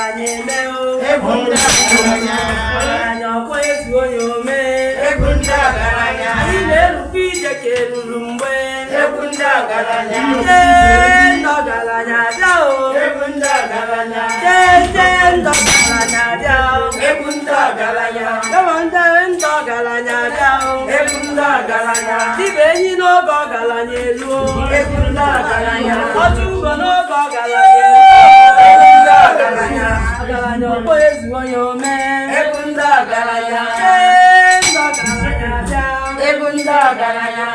Ọgaranya eme o. Egwu ndị ọgaranya. Ọgaranya ọkwa ezu onye ome. Egwu ndị ọgaranya. Anyị na-erukwa ije ka eruru mgbe. Egwu ndị ọgaranya. Jee ndị ọgaranya abịa o. Egwu ndị ọgaranya. Jee jee ndị ọgaranya abịa o. Egwu ndị ọgaranya. Ewo ndị ndị ọgaranya abịa o. Egwu ndị ọgaranya. Dibụ enyi n'oge ọgaranya eruo. Egwu ndị ọgaranya. Ọchụ ugo n'oge ọgaranya eruo. Egwu ndị ọgaranya. Ọgaranya ọkpọ ezu onye ome. Egwu ndị ọgaranya. Jee ndị ọgaranya abịa. Egwu ndị ọgaranya.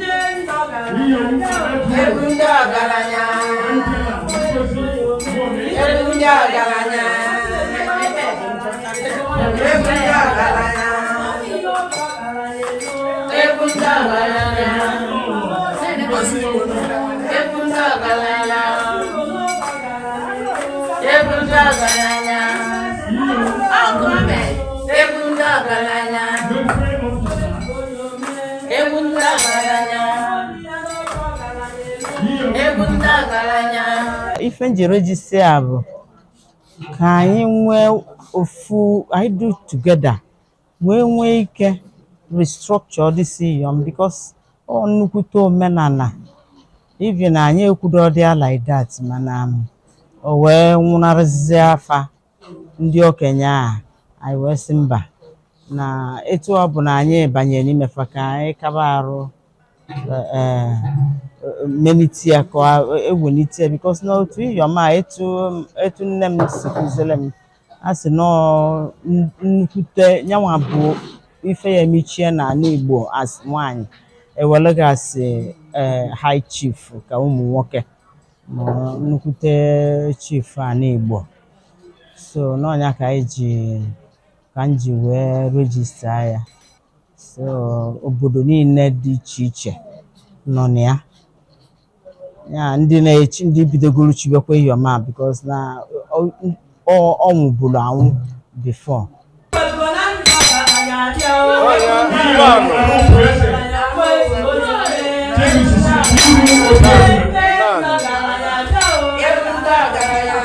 Jee ndị ọgaranya abịa o. Egwu ndị ọgaranya. Egwu ndị ọgaranya. Egwu ndị ọgaranya. Egwu ndị ọgaranya. Egwu ndị ọgaranya. Egwu ndị ọgaranya. Egwu ndị ọgaranya. Egwu ndị ọgaranya. Egwu ndị ọgaranya. Ife nji register a bụ ka anyị nwee ofu, anyị do together, wee nwee ike restructure this Iyom, because ọ nnukwute omenala. Even anyị ekwudo ya like that, mana o wee nwụnarịzie afa ndị okenye a. Anyị wee sị mba, na etu ọ bụ na anyị banyere n'imefa, ka anyị kaba arụ melite ya, ka ewelite ya, because na otu Iyom a, etu nne m si kụziere m, a sị nọọ nnukwute nyanwa bụ ife ya emechie n'ala Igbo. As nwaanyị ewelegasị high chief ka ụmụ nwoke ma nnukwute chief ala Igbo. So n'ọnya ka anyị ji ka m ji wee register ya. So obodo niile dị iche iche nọ na ya, ya ndị na-echi, ndị bidogoro chibekwa Iyom a, because na ọ nwụburu anwụ before. Igbo na ndị ọgaranya abịa o. Ọgaranya bụ eze onye ome. Ndị ọgaranya abịa o. Egwu ndị ọgaranya.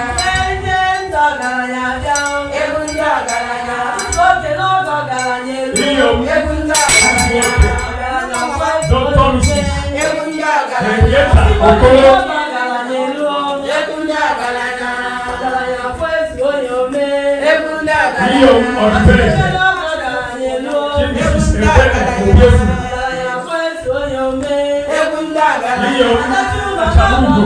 Ndị ndị ọgaranya abịa o. Egwu ndị ọgaranya. Oge n'oge ọgaranya eru. Egwu ndị ọgaranya. Ọgaranya bụ eze Dr. onye Mrs. ome. Egwu ndị ọgaranya. Henrietta Okoro. Oge ọgaranya eru. Egwu ndị ọgaranya. Ọgaranya bụ eze onye ome. Egwu ndị ọgaranya. Iyom Odubeze. Oge ọgaranya eru. Mrs. Ebere Obiefu. Ọgaranya bụ eze onye ome. Egwu ndị ọgaranya. Iyom Achalugo.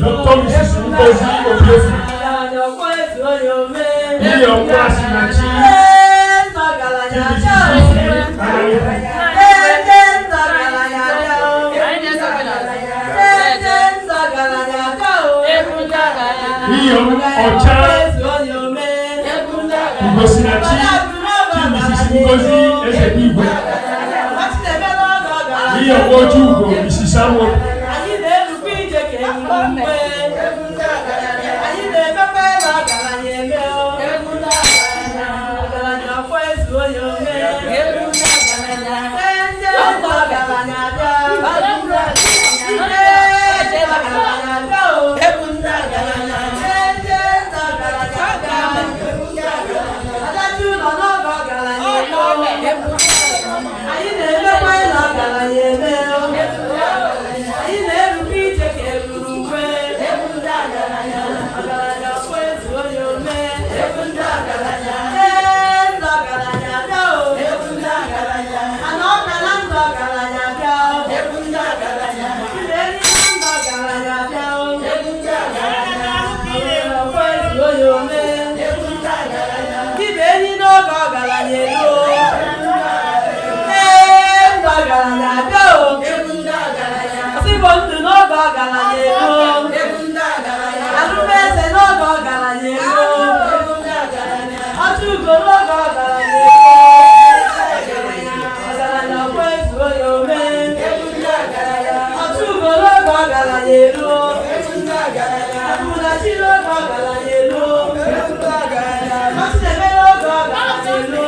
Dr. Mrs. Ngozi Obiefu. Ọgaranya bụ eze onye ome. Iyom Nwasinachi. Ee, ndị ọgaranya Mrs. abịa o. Ify Ananihu. Ee, ndị ọgaranya abịa o. Ee, ndị ọgaranya abịa o. Iyom Ọcha Eze onye ome. Ugosinachi. Mrs. Ngozi Ezebigwe. Iyom Ojugo Mrs. Awo. Anyị na-erukwa ije ka eruru mgbe. Anyị na-emekwa ebe ọgaranya eme o. Ọgaranya ọkwa eze onye ome. Ee, ndị ọgaranya abịa. Ee, ndị ọgaranya abịa o. Ee, ndị ọgaranya abịa. Adachi ụlọ n'oge ọgaranya eme o. Anyị na-emekwa ịlọ ọgaranya eme o. Anyị na-erukwa ije ka eruru mgbe. Ọgaranya ọkwa eze onye ome. Ee, ndị ọgaranya abịa o. Ana ọka na ndị ọgaranya abịa o. Ndị enyi na ndị ọgaranya abịa o. Ọgaranya ọkwa eze onye ome. Dibụ enyi n'oge ọgaranya elu o. Ee, ndị ọgaranya abịa o. Ọsịbọ ndụ n'oge ọgaranya elu o. Arụmeze n'oge ọgaranya elu o. Ọchụ ugo n'oge ọgaranya elu o. Ọgaranya ọkwa eze onye ome. Ọchụ ugo n'oge ọgaranya elu o. Ebulachi n'oge ọgaranya elu o. Ọchịneme n'oge ọgaranya elu o.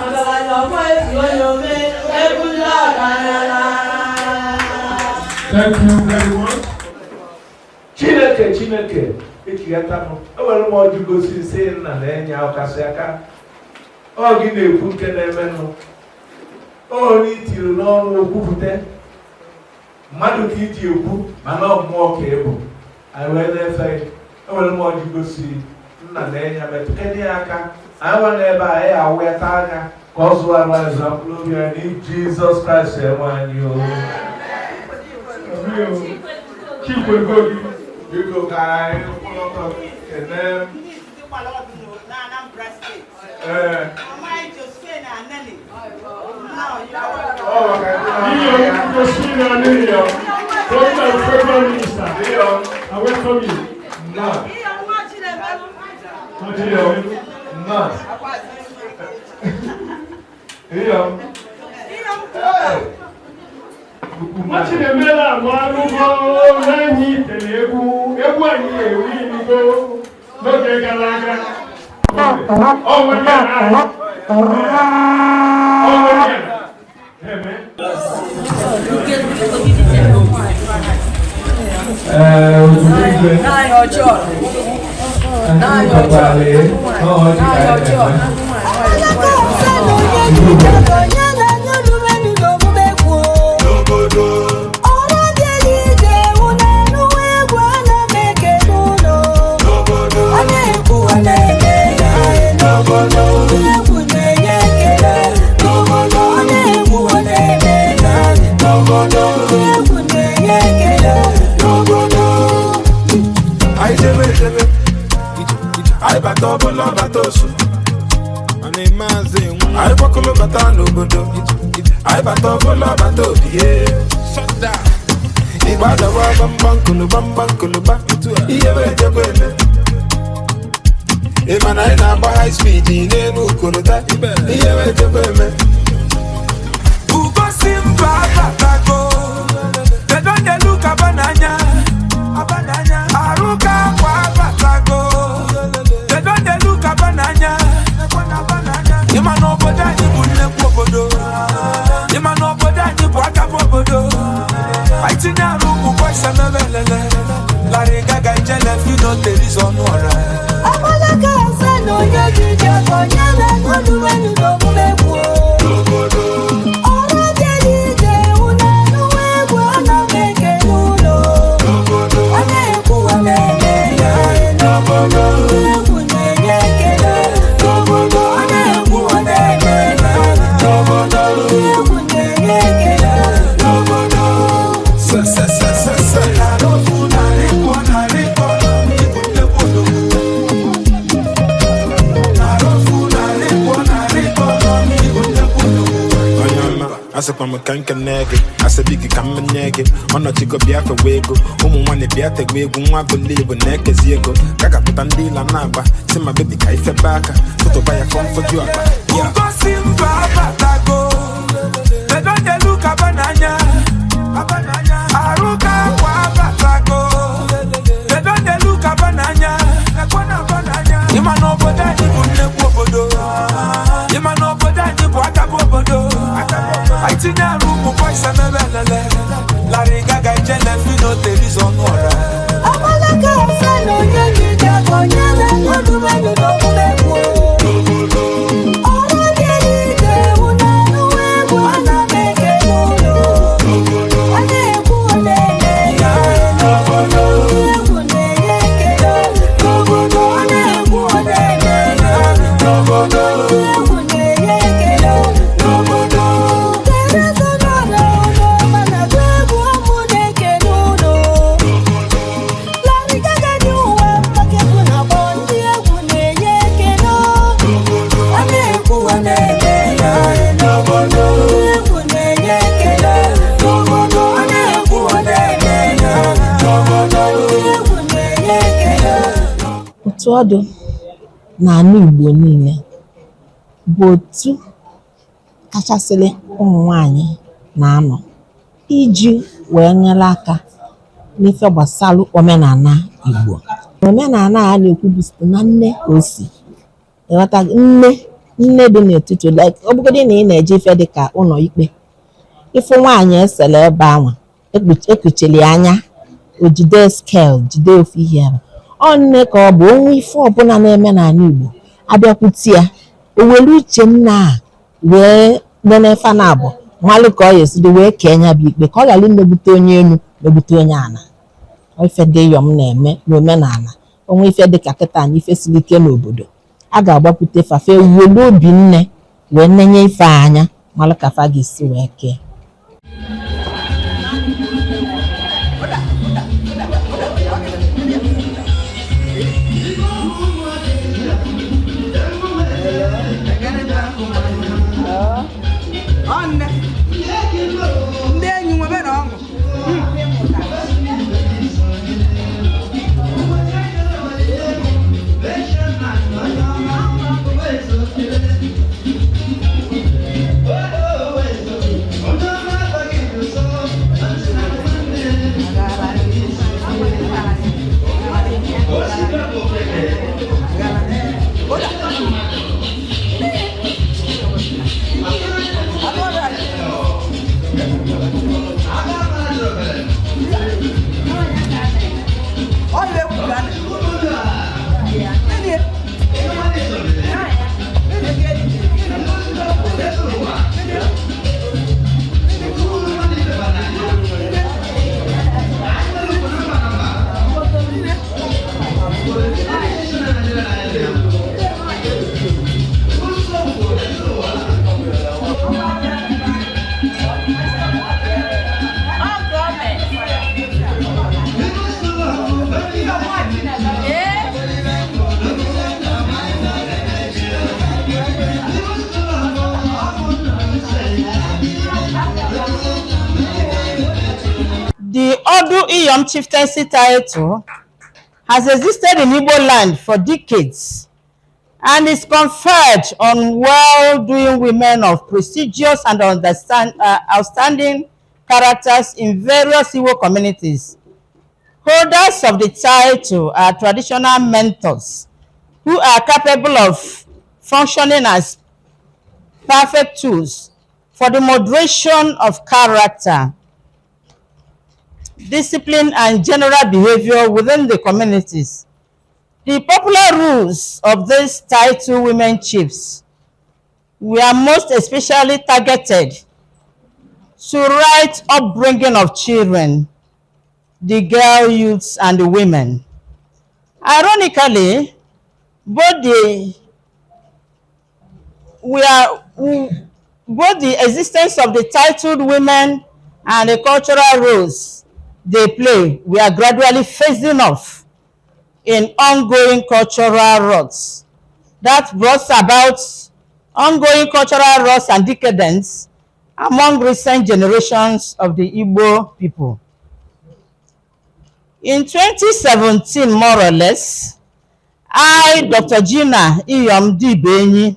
Ọgaranya ọkwa eze onye ome. Egwu ndị ọgaranya. Thank you very much. Chineke, Chineke. Echighata m, ewere m ọjị gosi si nna na-enye ọkasị aka. Ọ gị na-ekwu nke na-emenụ, onye itiri n'ọnụ okwupụta mmadụ ka iji ekwu, mana ọ mmụọ ka ị bụ. Anyị wee na-efe gị. Ewere m ọjị gosi nna na-enye, metụkene ya aka. Anyị nwa n'ebe a, anyị awụyata anya ka ọ zụọ arụ anyị, zụọ mkpụrụ obi anyị n'ihi Jizọs Kraịst enwe anyị o. Chikwego gị. Biko, ka anyị kwụrụ ọtọ kelee m. Ndị izizi gbara ọdụ na Anambra Steeti. Ee. Mama anyị Josephine Anene. Ọ maka ndị Iyo. na-ahụ ya. Gosi na Iyo, President and Federal Minister. Iyo. I welcome you. Nnọọ. Iyo nwa Chinemelu. Iyo, nnọọ. Iyo. Iyo. Hey! Nnukwu Nwa mmadụ. Chinemela agba arụgo n'anyị tere egwu, egwu anyị ewu inugo n'oge gara aga. Ọ nwere ya ahụ. Ọ nwere ya. Eme. Ee, ozugbo igwe anyị nwekwara n'ọjị ka anyị na-eme. Anyị jebe ejebe, anyị bata ọbụla bata osu. Anyị kwakọlụ bata n'obodo, anyị bata ọbụla bata obi ye. Igbo adawa gbamgbam koloba mgbam koloba, ihe wee jekwa eme. Ị ma na anyị na-agba high speed n'elu kolota, ihe wee jekwa eme. Ugosi mba abatago. They don dey look abananya. Aruka akwa abatago. They don dey look abananya. Ịma na obodo anyị bụ nnekwu obodo. Ịma na obodo anyị bụ akabụ obodo. Anyị tinye arụ ụmụ boys emebe elele. Larry Gaga, Ijele, Phyno, Teriza Ọnụọra. Amalaka ase na onye jiji akọnyela olumenu n'omume kwuo. Ọrụ bịara ije unu anụwa egwu, ana m ekele ụlọ. Ọ na-ekwuwa na-eme ya n'obodo. Egwu na-enye ekele n'obodo. Ọ na-ekwuwa na-eme ya n'obodo. Egwu na-enye ekele n'obodo. Se, se, se, se, se. Narị ofu, narị pụọ, narị ịtọ, ịbụ nnekwu odogwu. Narị ofu, narị pụọ, narị ịtọ, ịbụ nnekwu odogwu. Onye ọma, asịkwa m ka nkene gị, asịbi gị ka m nye gị ọnọchigo. Bịa fewa ego, ụmụ nwaanyị, bịa tegwa egwu. Nwa bụla igbo na-ekezi ego ka gapụta ndị ịla na-agba si ma bebi ka ifebe aka tụtụba ya fọ mfoju akpa ya. Ugosi mba abatago. They don dey look abananya. Aruka akwa abatago. They don dey look abananya. Ịma na obodo anyị bụ nnekwu obodo. Ịma na obodo anyị bụ akabụ obodo. Anyị tinye arụ ụmụ boys emebe elele. Larry Gaga, Ijele, Phyno, Teriza Ọnụọra. Amalaka ase na onye jiji akọnyela olumenu n'omume kwuo. Ọrụ bịara ije unu anụwa egwu, ana m ekele ụlọ. Ọ na-ekwu, ọ na-eme ya n'obodo. Egwu na-enye ekele n'obodo. Ọ na-ekwu, ọ na-eme ya n'obodo. Egwu na-enye ekele n'obodo. Teresa nọrọ ụlọ mana gụ egwu ụmụ na-ekele ụlọ. Larry Gaga dị ụwa maka egwu na-akpọ ndị egwu na-enye ekele. Ọ na-ekwu, ọ na-eme ya n'obodo. Egwu na-enye ekele n'obodo. Ọ na-ekwu, ọ na-eme ya n'obodo. Egwu na-enye ekele. Otu ọdụ n'ala Igbo niile bụ otu kachasịrị ụmụ nwanyị na-anọ iji wee nyere aka n'ife gbasara omenala Igbo. Omenala a na-ekwu bụ site na nne ka o si ịghọta nne, nne dị n'etiti. Like ọ bụgodị na ị na-eje ife dịka ụlọ ikpe, ịfụ nwaanyị esere ebe anwa ekuchiri anya, o jide scale, jide ofu ihe ahụ. Ọ nne ka ọ bụ onwe ife ọbụla na-eme n'ala Igbo abịakwute ya, o were uche nna a wee nene fa na abụ malụ ka ọ ya esi dị wee kee ya bụ ikpe, ka ọ ghara imegbute onye elu, megbute onye ala. Ife ndị iyom na-eme n'omenala, onwe ife dịka kịta na ife siri ike n'obodo, a ga-agbakwute fa, fa ewelu obi nne wee nenye ife anya, malụ ka fa ga-esi wee kee. Nne ndị enyi nwebe na ọṅụ. The Odu Iyom chieftaincy title has existed in Igbo land for decades and is conferred on well-doing women of prestigious and outstanding characters in various Igbo communities. Holders of the title are traditional mentors who are capable of functioning as perfect tools for the moderation of character, discipline, and general behavior within the communities. The popular rules of these title women chiefs were most especially targeted to right upbringing of children, the girl youths, and the women. Ironically, both the existence of the titled women and the cultural roles they play were gradually phasing off in ongoing cultural ruts that brought about ongoing cultural ruts and decadence among recent generations of the Igbo people. In 2017, more or less, I, Dr. Gina Iyom Dibenyi,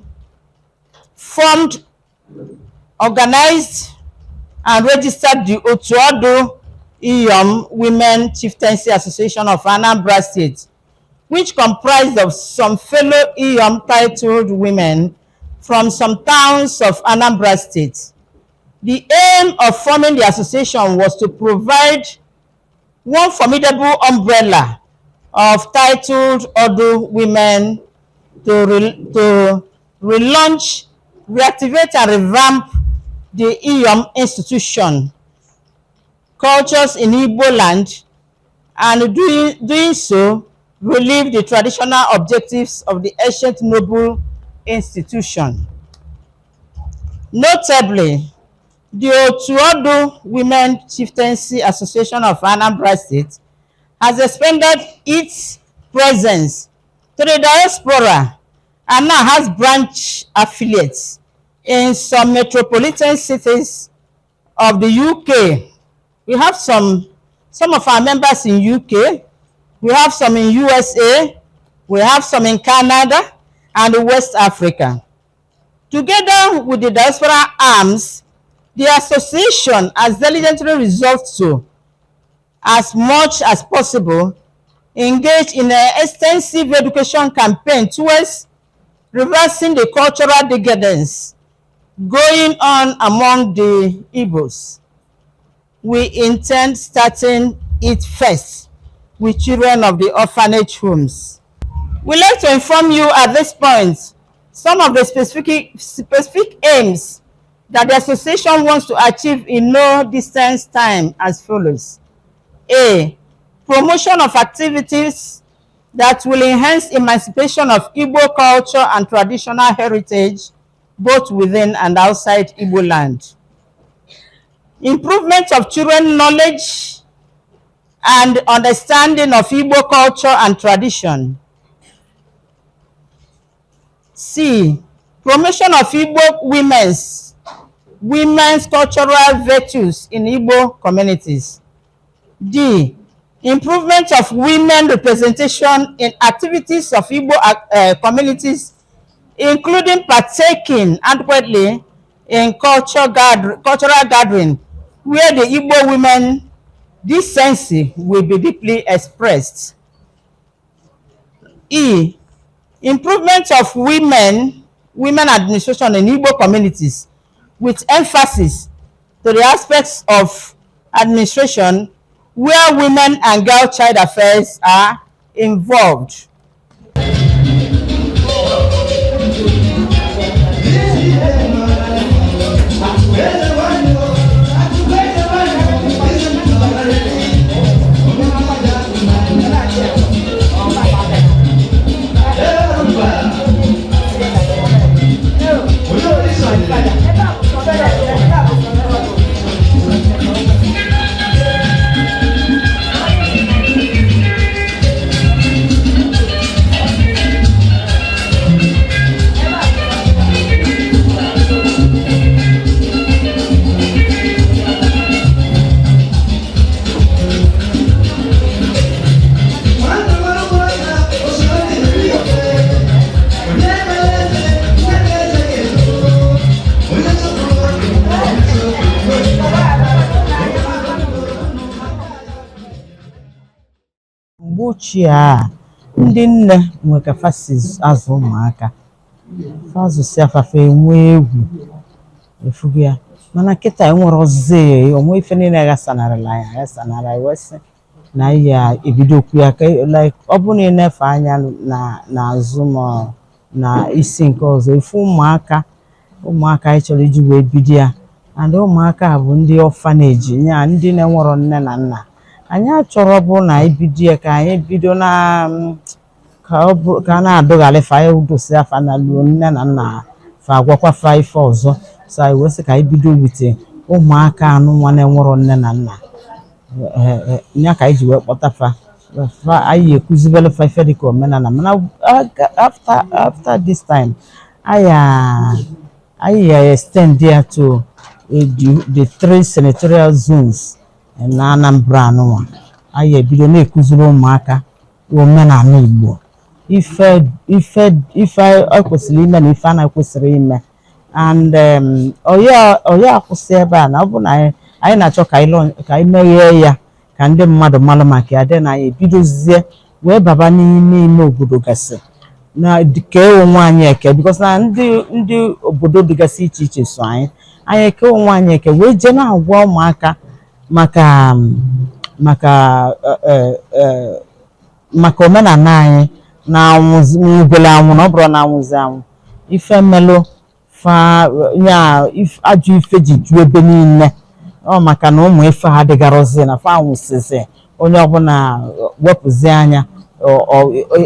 formed, organized, and registered the Otuodu Iyom Women Chieftaincy Association of Anambra State, which comprised of some fellow Iyom titled women from some towns of Anambra State. The aim of forming the association was to provide one formidable umbrella of titled Odu women to relaunch, reactivate, and revamp the Iyom institution, cultures in Igbo land, and doing so, relieve the traditional objectives of the ancient noble institution. Notably, the Otuodu Women Chieftaincy Association of Anambra State has expanded its presence to the diaspora and now has branch affiliates in some metropolitan cities of the UK. We have some of our members in UK, we have some in USA, we have some in Canada and West Africa. Together with the diaspora arms, the association has diligently resolved to, as much as possible, engage in an extensive education campaign towards reversing the cultural decadence going on among the Igbos. We intend starting it first with children of the orphanage homes. We like to inform you at this point some of the specific aims that the association wants to achieve in no distant time as follows. A. Promotion of activities that will enhance emancipation of Igbo culture and traditional heritage both within and outside Igbo land. Improvement of children knowledge and understanding of Igbo culture and tradition. C. Promotion of Igbo women's cultural virtues in Igbo communities. D. Improvement of women representation in activities of Igbo communities, including partaking adequately in cultural gathering where the Igbo women decency will be deeply expressed. E. Improvement of women administration in Igbo communities with emphasis to the aspects of administration where women and girl child affairs are involved. Mgbe ochie a, ndị nne nwe ka fa si azụ ụmụaka, fa azụsịa fa, fa enwe egwu efugo ya. Mana kịta enwere ọzọ onwe ife niile ghasanarịla ya aghasanara anyị, wee sị na anyị ya ebidokwu ya ka like ọ bụrụ na ị na-efe anya na n'azụ ma na isi nke ọzọ ife ụmụaka ụmụaka anyị chọrọ iji wee bido ya. And ụmụaka bụ ndị orphanage ya, ndị na-enwerọ nne na nna. Anyị achọrọ bụ na anyị bido ya ka anyị bido na ka ọ bụ ka a na-adụgharị fa, anyị dosi afa na luo nne na nna fa agwakwa fa ife ọzọ. So anyị wee sị ka anyị bido with ụmụaka anụ nwa na-enwerọ nne na nna ya, ka anyị ji wee kpọta fa. Fa anyị ekuzibere fa ife dịka omenala. Mana after this time, anyị extend ya to the three senatorial zones na Anambra anụnwa. Anyị ebido na-ekuziri ụmụaka omenala Igbo, ife ife ife ọ kwesịrị ime na ife a na-ekwesịrị ime. And ọya akwụsị ebe a na ọ bụ na anyị na-achọ ka anyị meghee ya ka ndị mmadụ malụ maka ya dị na anyị ebidozie wee baba n'ime ime obodo gasị na kee onwe anyị eke, because na ndị obodo dịgasị iche iche so anyị. Anyị eke onwe anyị eke wee jee na-agwa ụmụaka maka omenala anyị na-anwụ anwụ, na ọ bụrụ na anwụzi anwụ ife melụ fa nya ajọ ife ji ju ebe niile, ọ maka na ụmụ ife ha dịgarọzi na fa anwụsịsị. Onye ọbụla wepụzi anya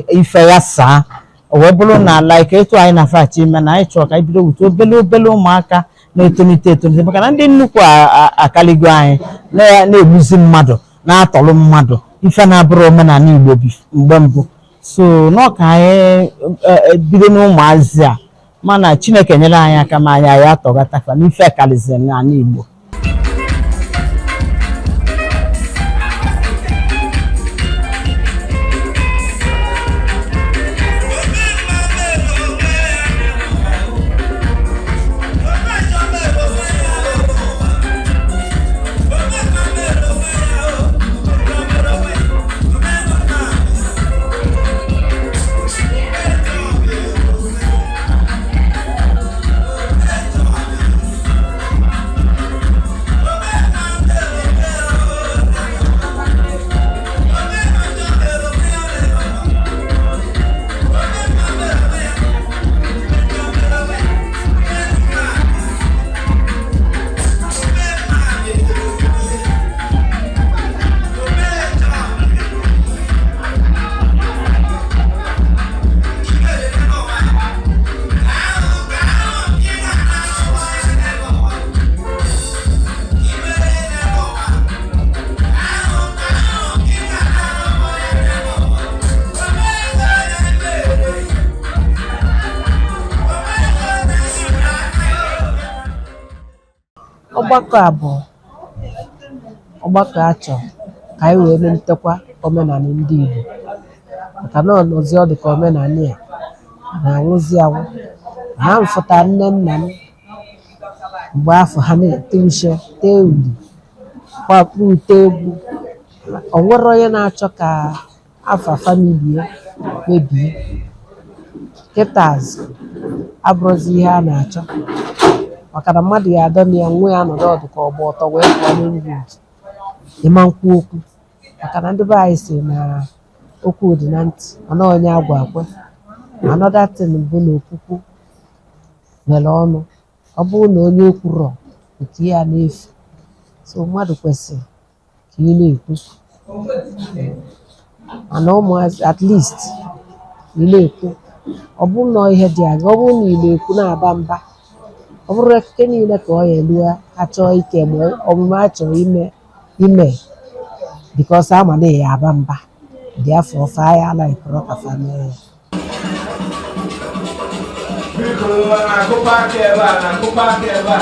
ife ya saa, o wee bụrụ na like etu anyị na-afachi ime na anyị chọrọ ka anyị bido wute obele obele ụmụaka na-etolite etolite, maka na ndị nnukwu akaligo anyị na-egbuzi mmadụ, na-atọrọ mmadụ, ife na-abụrụ omenala Igbo mgbe mbụ. So nọ ka anyị bido n'ụmụazị a, mana Chineke nyere anyị aka ma anyị atọgatafa n'ife karịzịrị n'ala Igbo. Ọgbakọ a bụ ọgbakọ a chọrọ ka anyị wee melitekwa omenala ndị Igbo, maka na ọ nọzi ọ dị ka omenala a na-anwụzi anwụ. Na mfụta nne nna m mgbe afọ ha na-ete uche, tee uri, kwakpu ute egwu, o nwere onye na-achọ ka afa family ya mebie. Kịtazi abụrụzi ihe a na-achọ, maka na mmadụ ya adọ na ya nwe ya nọdụ ọdụ ka ọ gba ọtọ wee pụọ n'Enugwu ịma nkwu okwu, maka na ndị be anyị si na okwu dị na ntị, mana onye agwa akwe. Another thing bụ na okwukwu nwere ọnụ, ọ bụrụ na onye okwurọ nke ya na-efu, so mmadụ kwesịrị ka ị na-ekwu, mana ụmụazị at least ị na-ekwu, ọ bụrụ na ihe dị aga, ọ bụrụ na ị na-ekwu na-aba mba, ọ bụrụ ekike niile ka ọ ya elu achọọ ike ma omume a chọrọ ime ime, because ama na ya aba mba dị afọ ofe ahịa alaikpọrọ ka fa mee ya. Biko, na-akụkọ aka ebe a, na-akụkọ aka ebe a.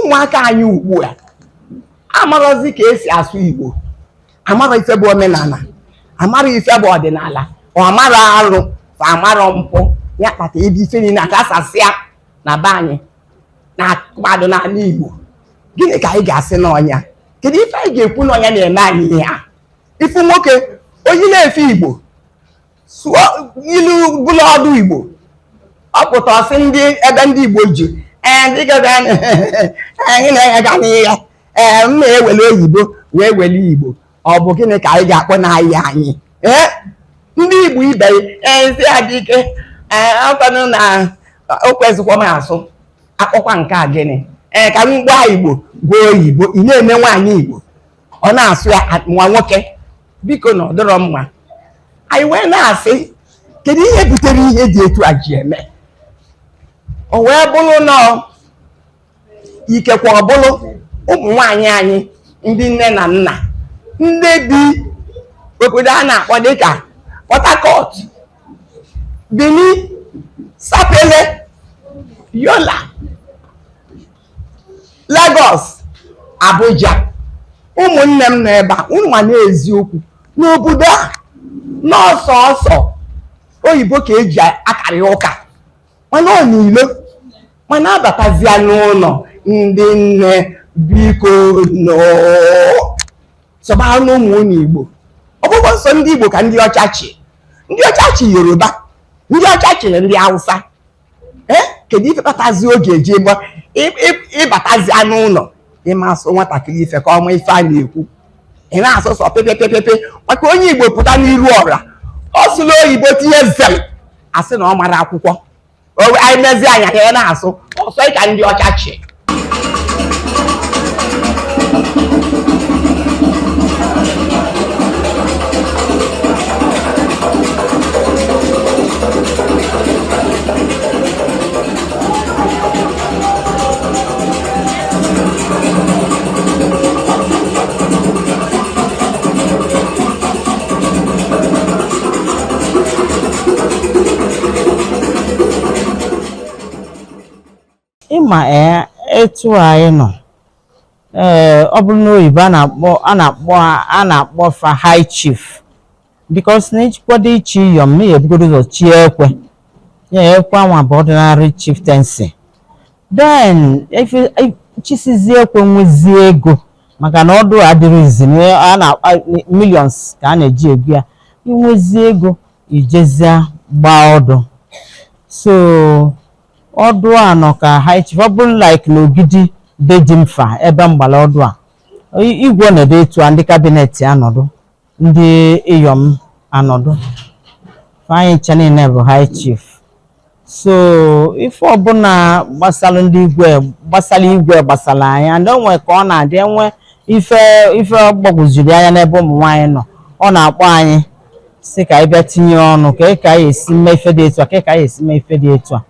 Ụmụaka anyị ugbu a amarọzi ka esi asụ Igbo, amara ife bụ omenala, amara ife bụ ọdịnala, ọ amara arụ, amara mpụ. Ya kpata ebe ife niile aka asasịa na be anyị na mmadụ n'ala Igbo. Gịnị ka anyị ga-asị n'ọnya? Kedu ife anyị ga-ekwu n'ọnya na-eme anyị ihe a? Ifu nwoke onye na-efe Igbo sụọ ilu bụla ọdụ Igbo, ọ pụta ọsị ndị ebe ndị Igbo ji anyị na-enye n'ihe ee m na-ewele oyibo wee wele Igbo. Ọ bụ gịnị ka anyị ga-akpọ n'ahịa anyị? Ee, ndị Igbo ibe ee si adị ike ee ọkwanụ na o kwesịkwa m asụ akpọkwa nke a gịnị? Ee, ka m gbaa Igbo gwa oyibo. Ị na-eme nwaanyị Igbo ọ na-asụ ya nwa nwoke, biko na ọ dịrọ mma. Anyị wee na-asị kedu ihe butere ihe dị etu a ji eme? O wee bụrụ na ikekwe ọ bụrụ ụmụ nwaanyị anyị ndị nne na nna ndị bi obodo a na-akpọ dịka Port Harcourt, Benin, Sapele, Yola, Lagos, Abuja. Ụmụnne m nọ ebe a, unu ma n'eziokwu n'obodo a n'ọsọ ọsọ oyibo ka eji akarị ụka, mana ọ n'ilo, mana abatazia n'ụlọ ndị nne, biko sọba n'ụmụ unu Igbo. Ọ bụghị nsọ ndị Igbo ka ndị ọcha chi, ndị ọcha chi Yoruba, ndị ọcha chịrị ndị Hausa. Ee, kedu ife kpatazi oge eji ịbatazia n'ụlọ ịma asụ nwatakịrị ife ka ọma ife a na-ekwu? Ị na-asụ sọ pepepepepe maka onye Igbo pụta n'iru ọra ọ sụla oyibo tinye zem, asị na ọ mara akwụkwọ. Anyị mezie anya ka ya na-asụ ọsọ ka ndị ọcha chi. Ịma ee etu anyị nọ ee ọ bụrụ na oyibo a na-akpọ fa high chief, because na ijikwado ichi iyom na ebugodo ụzọ chie ekwe ya ekwe anwa bụ ordinary chieftaincy, then chisizie ekwe nwezie ego, maka na ọdụ adịrịzi a na millions ka a na-eji ego ya. Inwezie ego ijezie gbaa ọdụ. So ọdụ a nọ ka high chief, ọ bụrụ like n'Ogidi be dị mfa ebe mgbala ọdụ a igwe ọnọdụ etu a, ndị cabinet anọdụ, ndị iyom anọdụ, Anyị ncha niile bụ high chief. So ife ọbụla gbasara ndị igwe, gbasara igwe, gbasara anyị. And o nwere ka ọ na-adị enwe ife gbagwojuru anya n'ebe ụmụ nwaanyị nọ, ọ na-akpọ anyị si ka anyị bịa tinye ọnụ ka anyị esi mee ife dị etu a, ka anyị esi mee ife dị etu a.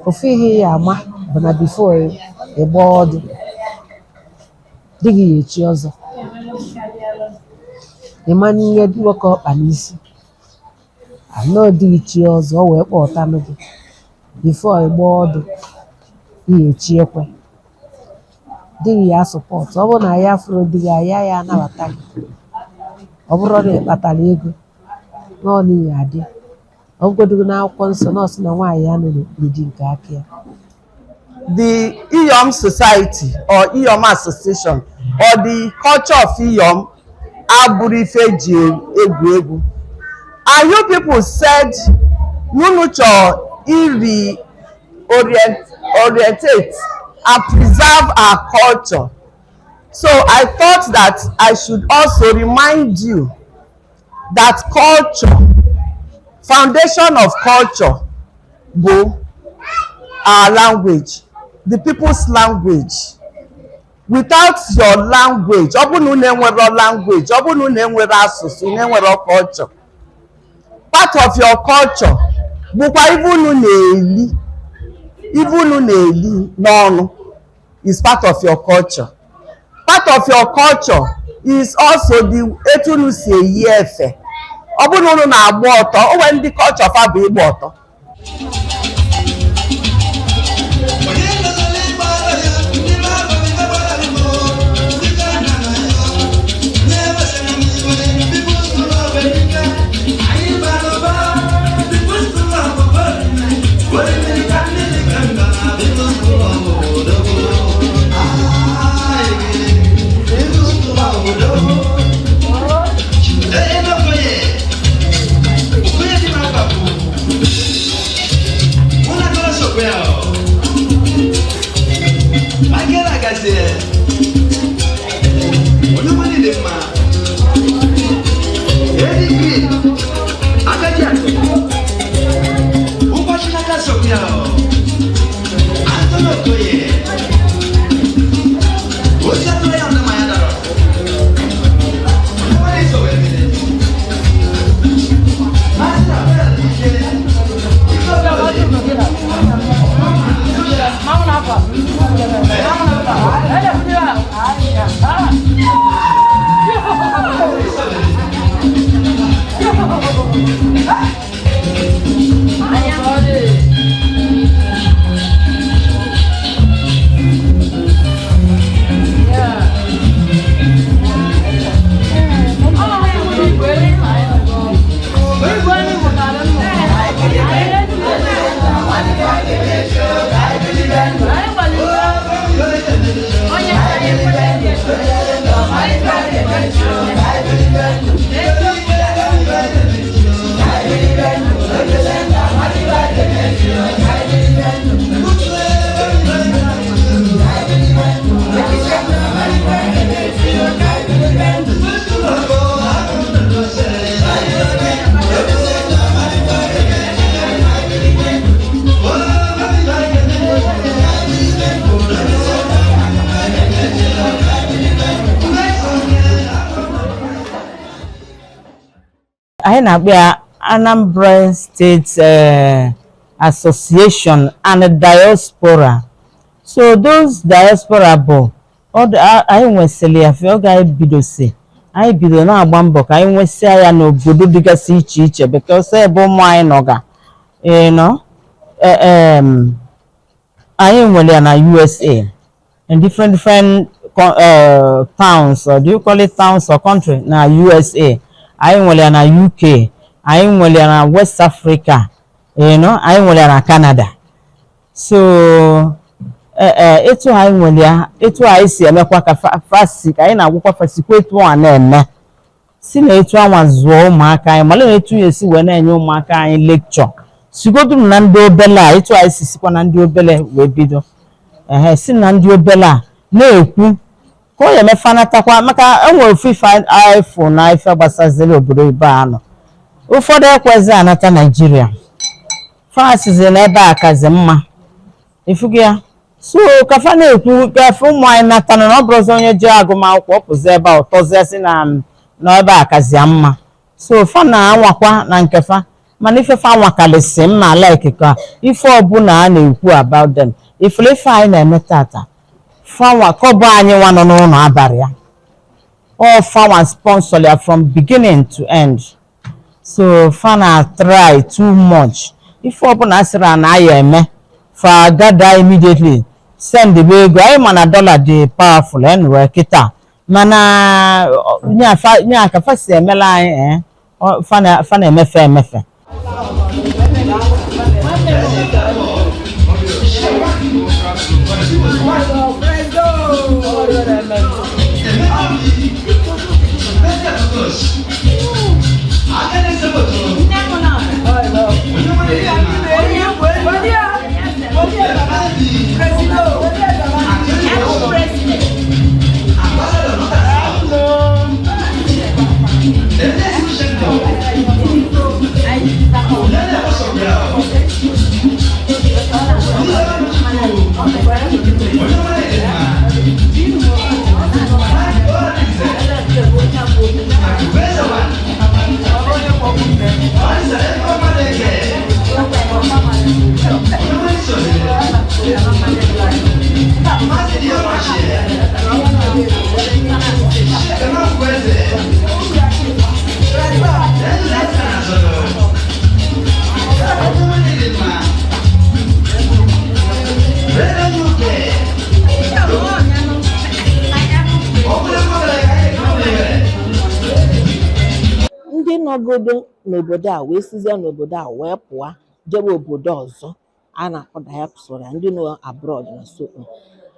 Ofu ihe ya ama bụ na before ị gbaa ọdụ, di gị ya echi ọzọ, ịma n'ihe nwoke ọkpa n'isi anọ di gị chi ọzọ, o wee kpọtanụ gị. Before ị gbaa ọdụ, ị ya echi ekwe di gị ya support. Ọ bụrụ na ya fụrụ di gị aya, ya anabata gị. Ọ bụrụ na ị kpatara ego nọọ n'ihi adị, ọ bụgodu n'akwụkwọ nsọ nọọsụ na nwaanyị ya nọ n'okpuru di nke aka ya. The Iyom Society or Iyom Association or the culture of Iyom abụrụ ife eji egwu egwu. And you people said unu chọrọ iri orientate and preserve our culture. So I thought that I should also remind you that culture, foundation of culture bụ our language, the people's language. Without your language, ọ bụrụ na unu enwero language, ọ bụrụ na unu enwero asụsụ, unu enwero culture. Part of your culture bụkwa ife unu na-eli. Ife unu na-eli n'ọnụ is part of your culture. Part of your culture is also the etu unu si eyi efe. Ọ bụrụ na unu na-agba ọtọ, o nwere ndị culture fa bụ ịgba ọtọ. Anyị na-akpọ ya Anambra State Association and Diaspora. So those diaspora bụ anyị nwesịrị ya fe oge anyị bidosi, anyị bido na-agba mbọ ka anyị nwesịa ya n'obodo dịgasị iche iche, because ebe ụmụ anyị nọga nọ. Anyị nwere ya na USA, in different different towns, or do you call it towns or country, na USA. Anyị nwere ya na UK, anyị nwere ya na West Africa, anyị nwere ya na Canada. So etu anyị nwere ya, etu anyị si emekwa ka fasi ka anyị na-agwụkwa fasikwa etu a na-eme si na etu anwa zụọ ụmụaka anyị, mara na etu ya esi wee na-enye ụmụaka anyị lecture, sigodu na ndị obele a, etu anyị si sikwa na ndị obele wee bido, ehe, si na ndị obele a na-ekwu ka ọ ya emefanatakwa, maka enwere ofu ife anyị na ife gbasaziri obodo ibe anọ. Ụfọdụ ekwezi anata Naijiria, fasizi na ebe a kazi mma ifugo ya. So ka fa na-ekwu ka fa ụmụ anyị natana, na ọ bụrụzi onye jee agụmakwụkwọ, ọ pụzi ebe a, ọtọzie si na ebe a kazi ya mma. So fa na-anwakwa na nke fa, mana ife fa nwakalịsị mma, like ka ife ọbụla a na-ekwu about them, ifele ife anyị na-eme tata, fanwa kọbọ anyị nwa nọ n'ụlọ abalị ya, all fanwa sponsor ya from beginning to end. So fa na try too much. Ife ọbụla asịrị na aya eme, fa gather immediately, send ebe ego anyị. Ma na dollar dị powerful anyway kịta, mana nya ka fa si emela anyị, fa na-emefe emefe. Ndị nọgodo n'obodo a wee sizie n'obodo a wee pụọ jebe obodo ọzọ a na-akpọ diaspora, ndị nọ abroad na so on.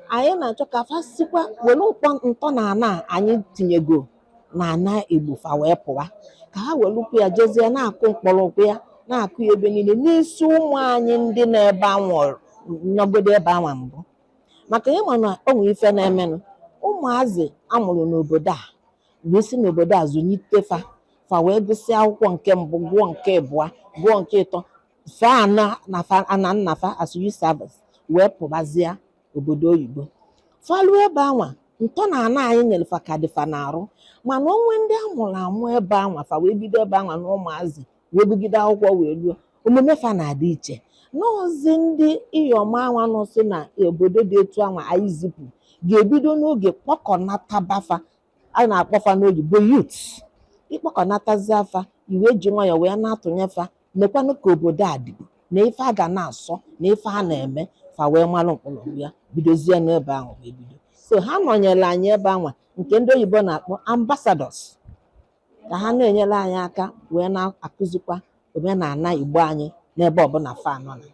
Anyị na-achọ ka fa sikwa were ụkpọ ntọala a anyị tinyego na ana Igbo fa wee pụwa, ka ha welukwu ya jezie na-akụ mkpọrọgwụ ya, na-akụ ya ebe niile n'isi ụmụ anyị ndị nọ ebe anwa, nọgodo ebe anwa mbụ, maka ịma na o nwere ife na-emenụ. Ụmụazị amụrụ n'obodo a wee si n'obodo a zụlite fa. Fa wee gụsịa akwụkwọ nke mbụ, gụọ nke abụọ, gụọ nke ịtọ, fa ana na fa ana nna fa as youth service wee pụbazie obodo oyibo. Faluo ebe anwa, ntọala anyị nyere fa ka dị fa na-arụ. Mana onwe ndị a mụrụ amụ ebe anwa, fa wee bido ebe anwa na ụmụazị wee gụgide akwụkwọ wee ruo, omume fa na-adị iche n'ozi. Ndị iyom anwa nọ so na obodo dị etu anwa anyị zipụ ga-ebido n'oge kpọkọnatabafa a na-akpọfa n'oyibo youths. Ịkpọkọnatazi afa, iwe ji nwayọọ wee na-atụnye fa, mekwanụ ka obodo a dịbụ na ife a ga na-asọ na ife a na-eme, fa wee malụ mkpọrọgwụ ya, bidozie n'ebe ahụ wee bido. So ha nọnyere anyị ebe anwa, nke ndị oyibo na-akpọ ambassadors, ka ha na-enyere anyị aka wee na-akụzikwa omenala Igbo anyị n'ebe ọbụla fa nọ na.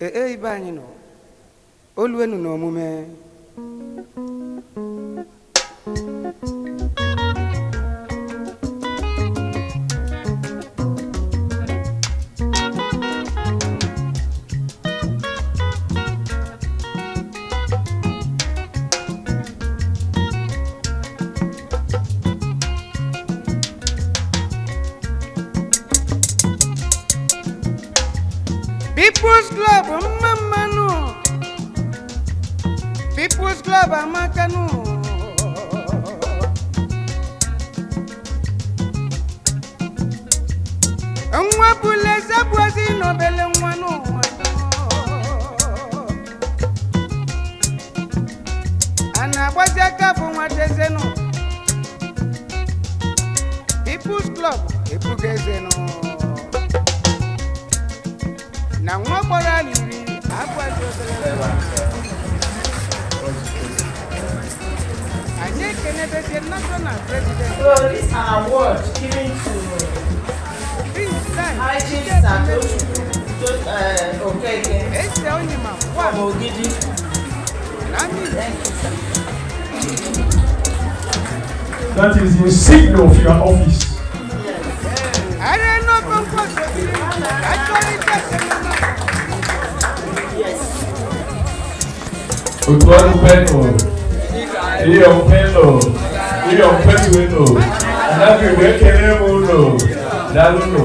Ee, ibe anyị nọ oluenu na omume. People's Club mma mmanụ, People's Club amakanụ. Nwa bụla eze bụ ezi n'obele nwa n'ụwa. A na-agbazi aka bụ nwata ezenụ. People's Club ebuga ezenụ na nwa gbara aliri abụghị obere nwa. Anyị ekenebezie national president. So this award given to Prince Tai. High Chief Satochukwu Okeke Ese Onyema from Ogidi. Nami. Thank you, sir. That is the insignia of your office. Ààrẹ náà kọ́ńkọ́ sóbìrì achọ́lítà sẹ́mẹ́nà. Yes. Otu ọrụ kwenu, iyo kwenu, iyo kwenu, anaghị wee kele m unu, daalụ.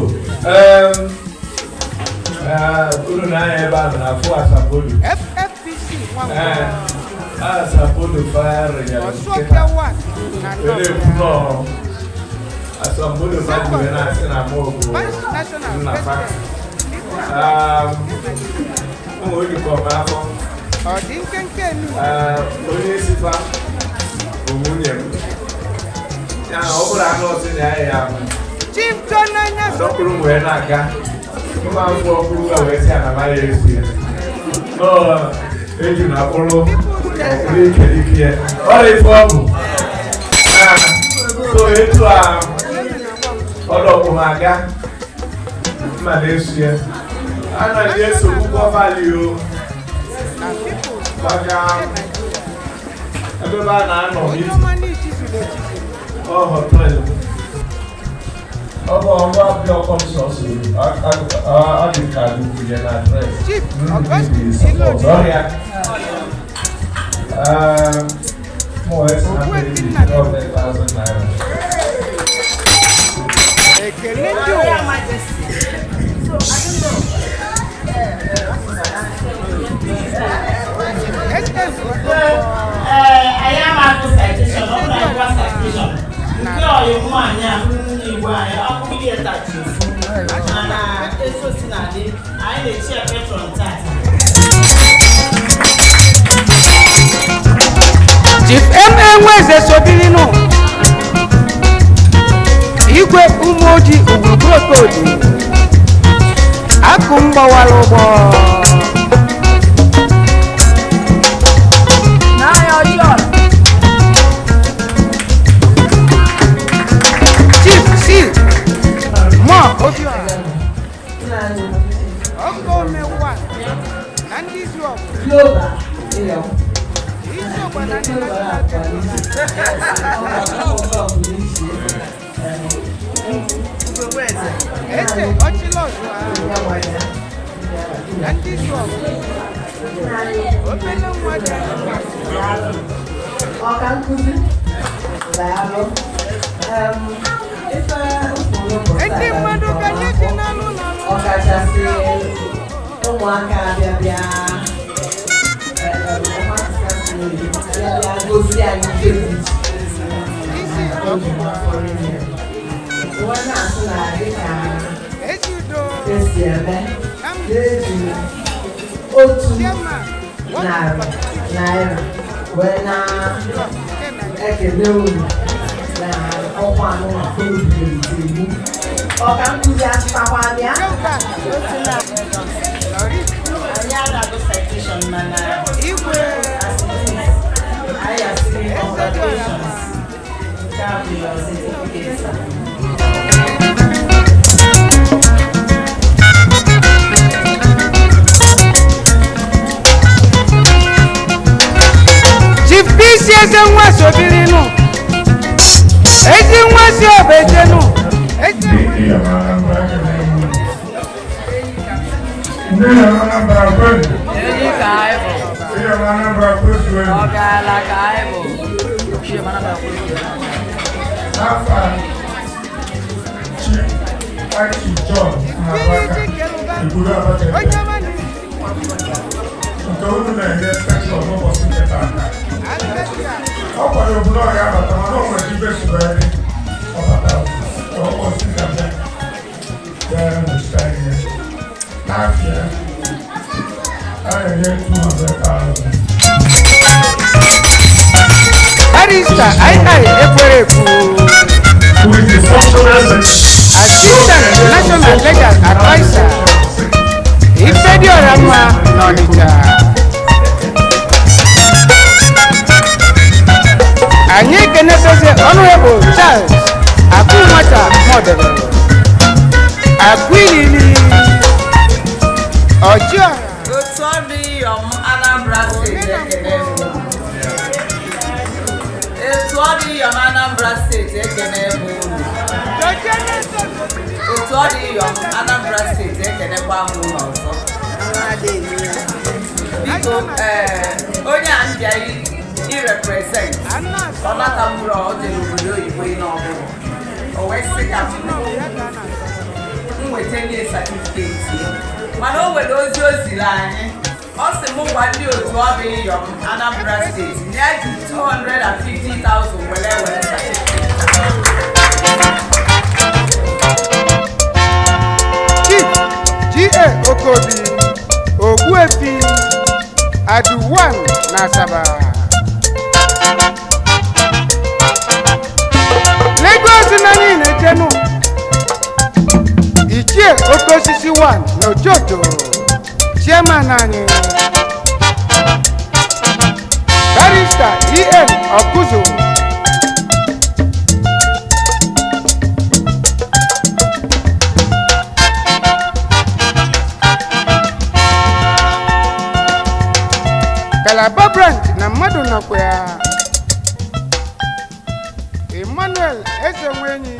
Unu na-anya ebe a na-afụ asambodo. FFPC nwa. Ee, asambodo fire nyere Ọsụọfịa nkịta. 1 na Were ekwu nọọ asambodo mmadụ wee na-asị na mụ bụ Vice National nna fa. President. Ụmụ ojikọ m afọ. Ọ dị nkenke enu. Ee, onye isi fa bụ nwunye m. Ya na ọ bụrụ anụ ọsị na ya ya Chief John Anya. Ọdọkpụrụ m wee na-aga mma mkpụ ọkpụrụ ya wee sị ana ya esi ya nọọ eju na akpụrụ ọkpụrụ ike ike ya ọrụ ife ọ bụ. Ah, so etu a ọdọkpụ m aga mma na-esu ya anaghị esogbu gọvanọ o maka ebe a na-anọ Onye meeting. ọma n'ichizuru echizu. Ọ hotel. Ọ bụ ọrụ abịa ọkọ m sọsọ ọ dị ka gụgụnye na address. Chief Ndị Augustine support Ilodi. ọrịa. Mụ wee sị na Ogbuefi mmiri Nnamdi. 200,000 naira. Ekele ndị ụwa. SS Ee, anyị amaghị citation, ọ bụrụ na anyị gwa citation, nke ọyị nwaanyị a nwunye Igbo anyị, ọkụ ihe tachi ofu. Mana etu o si na-adị, anyị na-echi ya patron tata. Chief M.A. Nweze Sobilinu, Igwe Umoji Ugwuruokodi, Akụ mgbawara ụgbọ. Chief C. Mo Obiora, Ọkọ Omewa na ndị izu ọgụ. Global, you Isi ọgba na ndị National Eze Ọchịlọzụa na ndị izu ọgụ. Obele nwa dị anyị Ọka nkụzi, daalụ. Ife ụkpụrụ Ndị mmadụ ka nye dị n'alụ n'alụ. Ọkachasị ụmụaka abịa bịa ụmụaka si bịa bịa gosi anyị ife dị iche Isi obi afọrọ ime. Wee na-asị na dịka Ezi udo esi eme na mba na-eji otu Chairman, narị naira wee na-ekele unu na ọkwa anụnwa unu bidoro ọka nkụzi achịkwa bịa. Gilbert Loris Anyị anaghị citation mana Igwe as it is, anyị asị gị congratulations. Nke a bụ your certificate. Chief PC Eze nwa Sobilinu, Ezi nwa si Obejenu, Eze nwa Ndị Anambra kwenu. Ndị Anambra kwezuenu. N'afọ a, Chief Aki John Mmiri Nabaka, Chikeluba, Igwuru Abakaliki, onye ọma na nke unu na-enye penshọn n'ụbọchị nke taa. Alberta Ọ kwadoro na ọ ga-abata mana o nwere ibe sụgharị ọ batara ka ọ kpọsị ka bịa bịa nọchite anya ya. N'afịa, a na-enye 200,000. Barrister II Ekwerekwu, With the functional secretary. Assistant National Legal Adviser, Ifediora mma n'Ọnịcha. Anyị ekenebeze Honorable Charles Akụnwata Mọdebere, Akụilili, Ọchịọha. Otu ọrụ Iyom Anambra Steeti ekene m unu. Otu ọrụ Iyom Anambra Steeti ekene m unu. Otu ọrụ Iyom Anambra Steeti ekenekwa m unu ọzọ. Biko ee, onye a m bịa irepresent ọ natamụrụ ọ jere obodo oyibo ịnọ ọbụla o wee sị ka m nweta nye certificate ya. Mana o nwere ozi o ziri anyị, ọ sị m gwa ndị otu ọrụ Iyom Anambra Steeti na ya ji 250,000 were were certificate. Chief G.A. Okobi, Ogbuefi, Aduwan na Asaba. Lagos na anyị na-ejenu. Ichie Oke Osisi 1 na Ojoto, Chairman anyị. Barrister E.N. Okuzo. Calabar branch na mmadụ nọkwa ya. Emmanuel Ezenwenyi.